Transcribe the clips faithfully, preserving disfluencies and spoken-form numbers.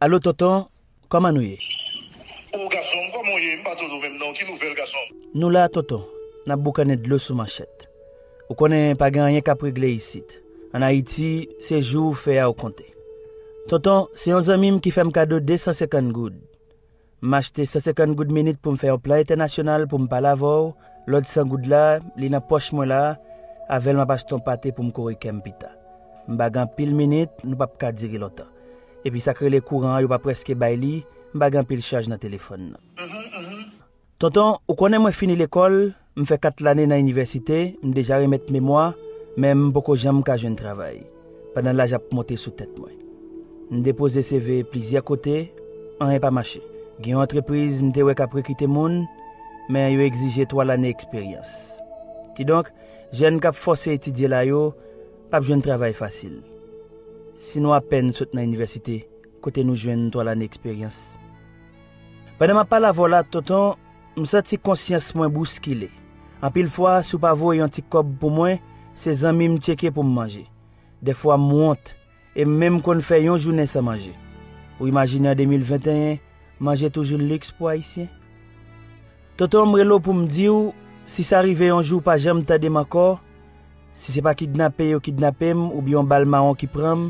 Alo, tonton, kòman nou ye? O, gason m, kòman w ye? M pa tande w menm non. Ki nouvèl, gason m? Nou la, tonton. N ap boukannen dlo sou manchèt. Ou konnen pa gen anyen k ap regle isit. Ann Ayiti, se jou ou fè a ou konte. Tonton, se yon zanmi m ki fè m kado de san senkant goud. M achte san senkant goud minit pou m fè yon plan entènasyonal pou m pale avè w, lòt san goud la, li nan pòch mwen la, avè l m ap achte yon pate pou m kore kè m pita. M pa gen anpil minit, nou p ap ka dire lontan. Epi sa k rele kouran an, yo pa prèske bay li, m pa gen anpil chaj nan telefòn nan. Tonton, ou konnen mwen fini lekòl, m fè kat lane nan inivèsite, m deja remèt memwa, men m poko janm ka jwenn travay, pandan laj ap monte sou tèt mwen. M depoze C V plizyè kote, anyen pa mache. Gen yon antrepriz m te wè k ap rekite moun, men yo egzije twa lane eksperyans. Kidonk, jèn k ap fòse etidye la yo p ap jwenn travay fasil. Si nou apèn sot nan inivèsite, kote nou jwenn twa lane eksperyans? Pandan m ap pale avè w la, tonton, m santi konsyans mwen bouskile. Anpil fwa, si w pa voye yon ti kòb pou mwen, se zanmi m tcheke pou m manje. Dèfwa, m wont, e m menm konn fè yon jounen san manje. Ou imajine an de mil venteyen, manje toujou liks pou Ayisyen? Tonton, m rele w pou m di w, si sa rive yon jou w pa janm tande m ankò, si se pa kidnape yo kidnape m oubyen yon bal mawon ki pran m,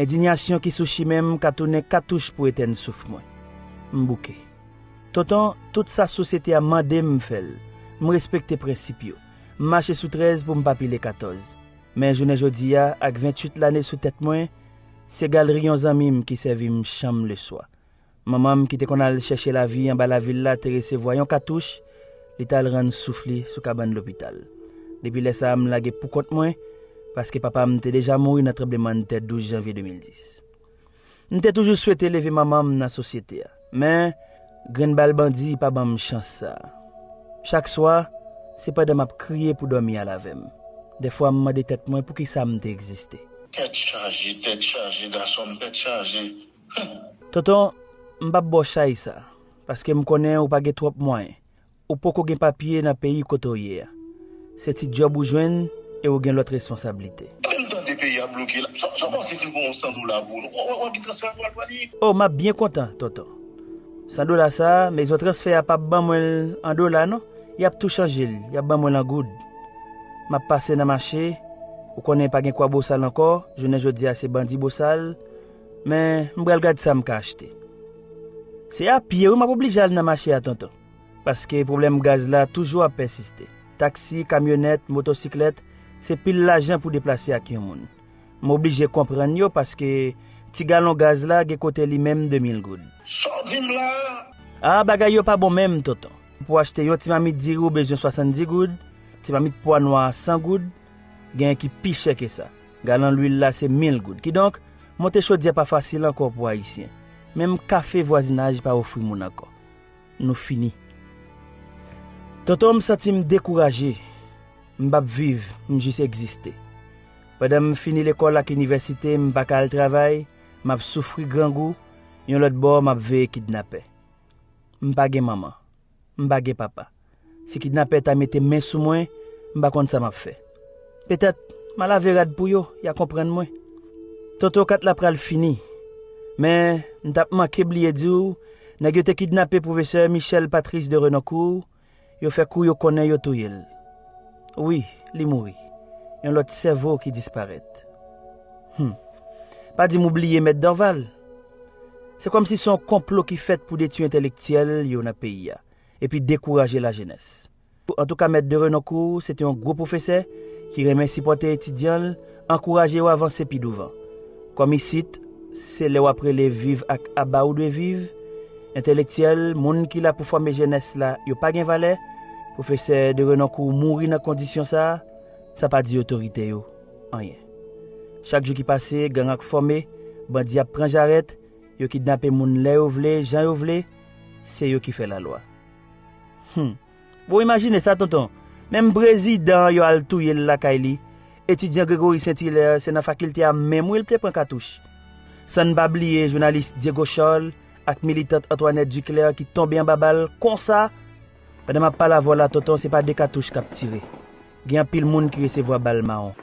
endinyasyon ki sou chimen m ka tounen katouch pou etèn souf mwen. M bouke. Tonton, tout sa sosyete a mande m, m fè l. M respekte prensip yo. M mache sou trèz pou m pa pile katòz. Men jounen jodi a, ak venntuit lane sou tèt mwen, se galri yon zanmi m ki sèvi m chanm leswa. Manman m ki te konn al chèche lavi anba lavil la te resevwa yon katouch, li t al rann souf li sou kabann lopital. Depi lè sa a, m lage poukont mwen, paske papa m te deja mouri nan tranblemanntè douz janvye de mil dis. M te toujou swete leve manman m nan sosyete a, men grenn bal bandi pa ban m chans sa a. Chak swa, se pandan m ap kriye pou dòmi al avè m. Dèfwa, m mande tèt mwen poukisa m te egziste. Tèt chaje, tèt chaje, gason m, tèt chaje. Tonton, m p ap ba w chay sa, paske m konnen ou pa gen twòp mwayen. Ou poko gen papye nan peyi kote w ye a. Se ti djòb ou jwenn e ou gen lòt responsablite. Menm tande peyi a bloke la. Sa, sa w panse si m pran yon san dola pou ou? W, w, w ap gen transfè pou al pran li? O, m ap byen kontan, tonton. San dola sa a, mezon transfè a p ap ban mwen l an dola, non. Y ap tou chanje l, y ap ban mwen l an goud. M ap pase nan mache, ou konnen pa gen Kwabosal ankò, jounen jodi a se bandi Bosal, men m pral gad sa m ka achte. Se a pye, wi, m ap oblije al nan mache a, tonton. Paske pwoblèm gaz la toujou ap pèsiste. Taksi, kamyonèt, motosiklèt, se pil lajan pou deplase ak yon moun. M oblije konprann yo paske ti galon gaz la gen kote li menm de mil goud. Sa w di m la a? A, bagay yo pa bon menm, tonton. Pou achte yon ti mamit diri ou bezwen swasanndis goud, ti mamit pwa nwa a san goud, genyen ki pi chè ke sa. Galon lwil la se mil goud. Kidonk, monte chodyè pa fasil ankò pou Ayisyen. Menm kafe vwazinaj pa ofri moun ankò. Nou fini. Tonton, m santi m dekouraje. M p ap viv, m jis egziste. Pandan m fini lekòl ak inivèsite, m pa ka al travay, m ap soufri grangou, yon lòt bò, m ap veye kidnapè. M pa gen manman. M pa gen papa. Si kidnapè ta mete men sou mwen, m pa konn sa m ap fè. Petèt, m a lave rad pou yo, y a konprann mwen. Tonton, kat la pral fini. Men, m t ap manke bliye di w, nèg yo te kidnape pwofesè Michel Patrice de Renoncourt, yo fè kou yo konnen yo touye l. Wi, li mouri. Yon lòt sèvo ki disparèt. Hum. Pa di m ou bliye Mèt Dorval. Se kòmsi se yon konplo ki fèt pou detwi entèlektyèl yo nan peyi a, epi dekouraje lajenès. Antouka, Mèt de Renoncourt, se te yon gwo pwofesè ki renmen sipòte etidyan l, ankouraje yo avanse pi douvan. Kòm isit, se lè w ap rele viv ak aba ou dwe viv, entèlektyèl, moun ki la pou fòme jenès la, yo pa gen valè. Pwofesè de Renoncourt mouri nan kondisyon sa a, sa pa di otorite yo anyen. Chak jou ki pase, gang ap fòme, bandi ap pran jarèt, yo kidnape moun lè yo vle, jan yo vle, se yo ki fè lalwa. Hum. Bon, imajine sa, tonton. Menm prezidan an yo al touye l lakay li. Etidyan Gregory Saint Hilaire, se nan fakilte a menm wi l te pran katouch. San n pa bliye jounalis Diego Charles ak militant Antoinette Duclair ki tonbe anba bal konsa. Pandan m ap pale avè w la, tonton, se pa de katouch k ap tire. Gen anpil moun ki resevwa bal mawon.